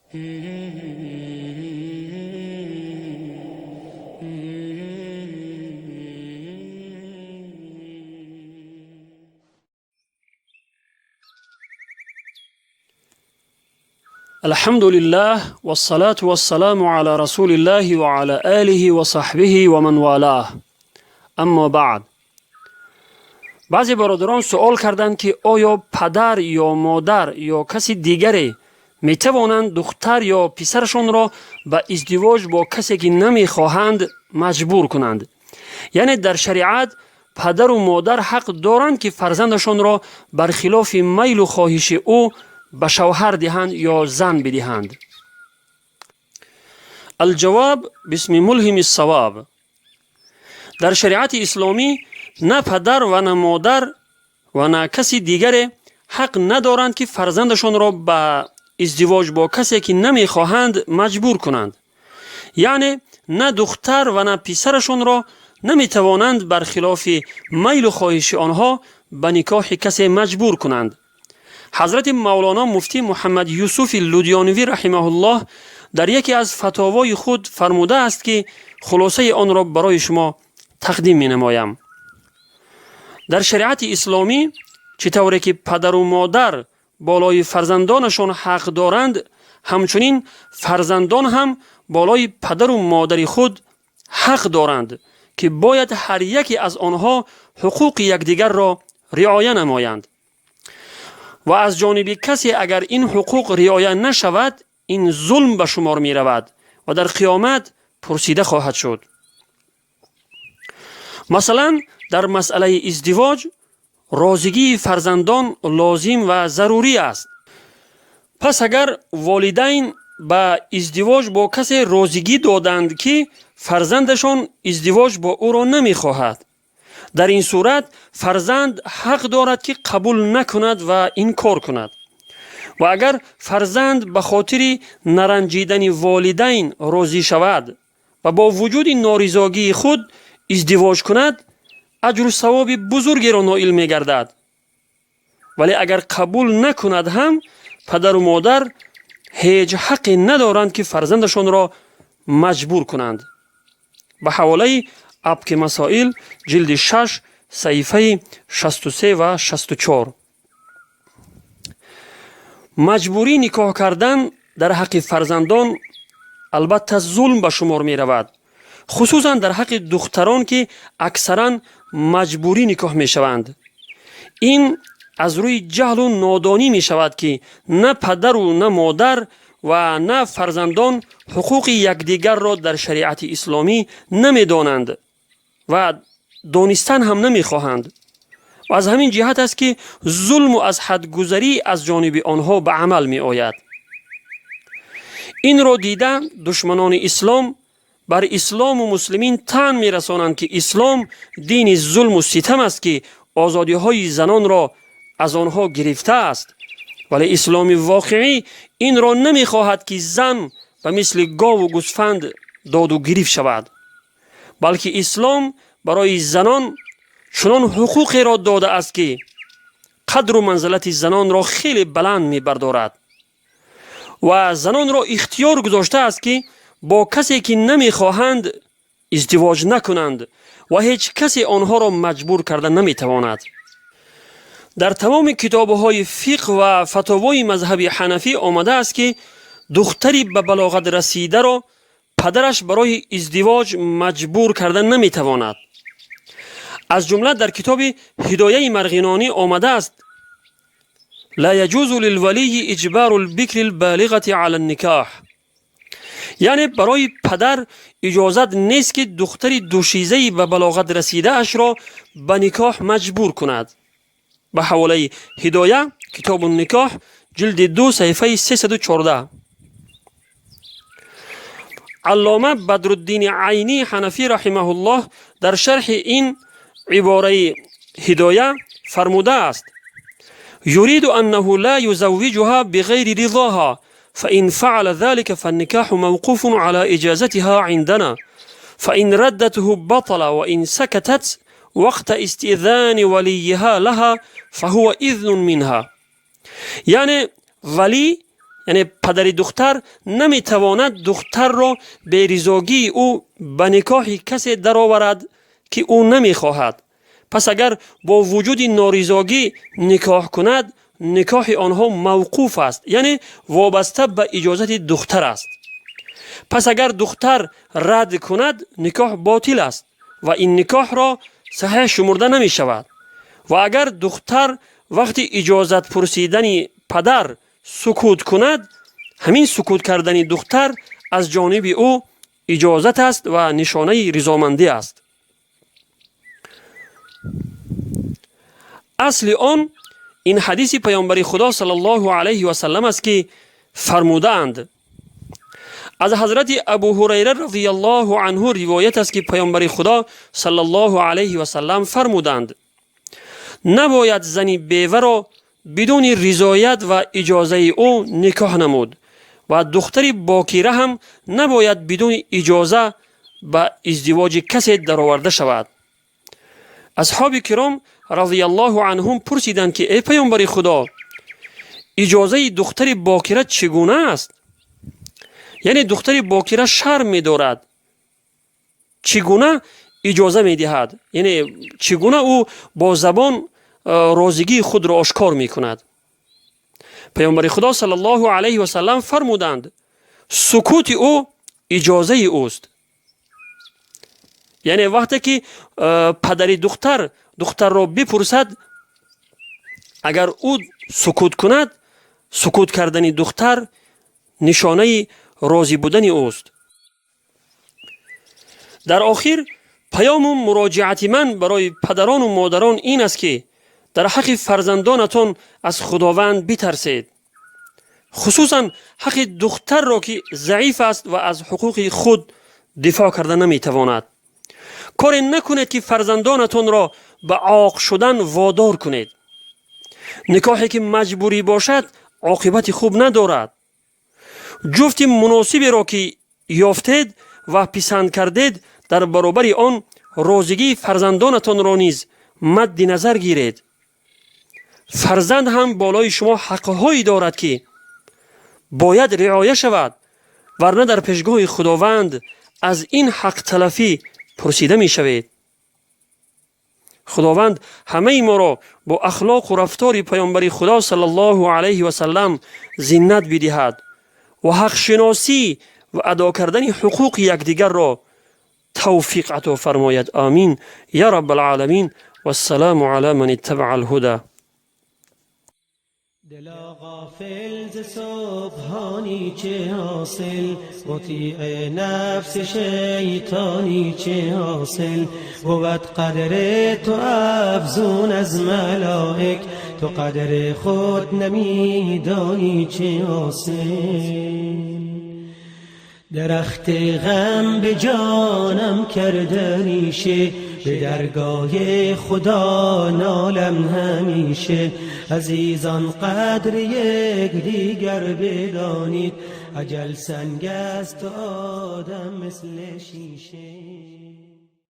الحمد لله والصلاة والسلام على رسول الله وعلى آله وصحبه ومن والاه أما بعد. Баъзе бародарон суол карданд, ки оё падар ё модар ё каси дигаре метавонанд духтар ё писарашонро ба издивоҷ бо касе, ки намехоҳанд, маҷбур кунанд? Яъне дар шариат падару модар ҳақ доранд, ки фарзандашонро бар хилофи майлу хоҳиши ӯ ба шавҳар диҳанд ё зан бидиҳанд? Алҷавоб бисми мулҳими савоб: дар шариати исломӣ на падар ва на модар ва на каси дигаре ҳақ надоранд, ки фарзандашонро ба издивоҷ бо касе, ки намехоҳанд, маҷбур кунанд. Яъне на духтар ва на писарашонро наметавонанд бар хилофи майлу хоҳиши онҳо ба никоҳи касе маҷбур кунанд. Ҳазрати Мавлоно муфтӣ Муҳаммад Юсуфи Лудёнавӣ раҳимаҳуллоҳ дар яке аз фатовои худ фармудааст, ки хулосаи онро барои шумо тақдим менамоям. Дар шариати исломӣ чӣ тавре ки падару модар болои фарзандонашон ҳақ доранд, ҳамчунин фарзандон ҳам болои падару модари худ ҳақ доранд, ки бояд ҳар яке аз онҳо ҳуқуқи якдигарро риоя намоянд. Ва аз ҷониби касе агар ин ҳуқуқ риоя нашавад, ин зулм ба шумор меравад ва дар қиёмат пурсида хоҳад шуд. Масалан, дар масъалаи издивоҷ розигии фарзандон лозим ва зарурӣ аст. Пас агар волидайн ба издивоҷ бо касе розигӣ доданд, ки фарзандашон издивоҷ бо ӯро намехоҳад, дар ин сурат фарзанд ҳақ дорад, ки қабул накунад ва инкор кунад. Ва агар фарзанд ба хотири наранҷидани волидайн розӣ шавад ва бо вуҷуди норизогии худ издивоҷ кунад, аҷру савоби бузургеро ноил мегардад. Вале агар қабул накунад ҳам, падару модар ҳеҷ ҳаққе надоранд, ки фарзандашонро маҷбур кунанд. Ба ҳаволаи Абки Масоил, ҷилди 6, саҳифаи 63 ва 64. Маҷбурӣ никоҳ кардан дар ҳаққи фарзандон албатта зулм ба шумор меравад, хусусан дар ҳаққи духтарон, ки аксаран маҷбурӣ никоҳ мешаванд. Ин аз рӯи ҷаҳлу нодонӣ мешавад, ки на падару на модар ва на фарзандон ҳуқуқи якдигарро дар шариати исломӣ намедонанд ва донистан ҳам намехоҳанд. Ва аз ҳамин ҷиҳат аст, ки зулму аз ҳадгузарӣ аз ҷониби онҳо ба амал меояд. Инро дида, душманони ислом бар ислому муслимин таън мерасонанд, ки ислом дини зулму ситам аст, ки озодиҳои занонро аз онҳо гирифтааст. Вале исломи воқеӣ инро намехоҳад, ки зан ба мисли гову гӯсфанд доду гирифт шавад, балки ислом барои занон чунон ҳуқуқеро додааст, ки қадру манзилати занонро хеле баланд мебардорад ва занонро ихтиёр гузоштааст, ки бо касе, ки намехоҳанд, издивоҷ накунанд ва ҳеҷ касе онҳоро маҷбур карда наметавонад. Дар тамоми китобҳои фиқҳ ва фатовои мазҳаби ҳанафӣ омадааст, ки духтари ба балоғат расидаро падараш барои издивоҷ маҷбур карда наметавонад. Аз ҷумла дар китоби Ҳидояи Марғинонӣ омадааст: لا يجوز للولي إجبار البكر البالغة على النكاح. Яъне барои падар иҷозат нест, ки духтари душизаи ба балоғат расидаашро ба никоҳ маҷбур кунад. Ба ҳаволаи Ҳидоя, Китобу никоҳ, ҷилди 2, саҳифаи 314. Аллома Бадруддини Айнӣ Ҳанафӣ раҳимаҳуллоҳ дар шарҳи ин ибораи Ҳидоя фармудааст: يريد أنه لا يزوجها بغير رضاها، فإن فعل ذلك فالنكاح موقوف على إجازتها عندنا، فإن ردته بطل، وإن سكتت وقت استئذان وليها لها فهو إذن منها. Яъне валӣ, Яъне падари духтар наметавонад духтарро беризогии ӯ ба никоҳи касе дароварад, ки ӯ намехоҳад. Пас агар бо вуҷуди норизогӣ никоҳ кунад, никоҳи онҳо мавқуф аст, яъне вобаста ба иҷозати духтар аст. Пас агар духтар рад кунад, никоҳ ботил аст ва ин никоҳро саҳеҳ шумурда намешавад. Ва агар духтар вақти иҷозат пурсидани падар сукут кунад, ҳамин сукут кардани духтар аз ҷониби ӯ иҷозат аст ва нишонаи ризомандӣ аст. Асли он ин ҳадиси паёмбари Худо саллаллоҳу алайҳи васаллам аст, ки фармудаанд. Аз ҳазрати Абу Ҳурайра разияллоҳу анҳу ривоят аст, ки паёмбари Худо саллаллоҳу алайҳи васаллам фармуданд: набояд зани беваро бидуни ризоят ва иҷозаи ӯ никоҳ намуд ва духтари бокира ҳам набояд бидуни иҷоза ба издивоҷи касе дароварда шавад. Асҳоби киром разияллоҳу анҳум пурсиданд, ки эй паёмбари Худо, иҷозаи духтари бокира чӣ гуна аст? Яъне духтари бокира шарм медорад, чӣ гуна иҷоза медиҳад, яъне чӣ гуна ӯ бо забон розигии худро ошкор мекунад? Паёмбари Худо саллаллоҳу алайҳи васаллам фармуданд: сукути ӯ иҷозаи ӯст. Яъне вақте ки падари духтар духтарро бипурсад, агар ӯ сукут кунад, сукут кардани духтар нишонаи розӣ будани ӯст. Дар охир паёму муроҷиати ман барои падарону модарон ин аст, ки дар ҳаққи фарзандонатон аз Худованд битарсед, хусусан ҳаққи духтарро, ки заиф аст ва аз ҳуқуқи худ дифоъ карда наметавонад. Коре накунед, ки фарзандонатонро ба оқ шудан водор кунед. Никоҳе ки маҷбурӣ бошад, оқибати хуб надорад. Ҷуфти муносиберо ки ёфтед ва писанд кардед, дар баробари он розигии фарзандонатонро низ мадди назар гиред. Фарзанд ҳам болои шумо ҳаққҳое дорад, ки бояд риоя шавад, варна дар пешгоҳи Худованд аз ин ҳақталафӣ пурсида мешавед. Худованд ҳамаи моро бо ахлоқу рафтори паёмбари Худо саллаллоҳу алайҳи васаллам зиннат бидиҳад ва ҳақшиносӣ ва адо кардани ҳуқуқи якдигарро тавфиқ ато фармояд. Амин я раббалъаламин. Вассалому ала ман иттабаа алҳуда. دلا غافل ز سبحانی چه حاصل، مطیع نفس شیطانی چه حاصل. بود قدر تو افزون از ملائک، تو قدر خود نمیدانی چه حاصل. درخت غم به جانم کرده ریشه، به درگاه خدا نالم همیشه. عزیزان قدر یک دیگر بدانید، اجل سنگ است و آدم مثل شیشه.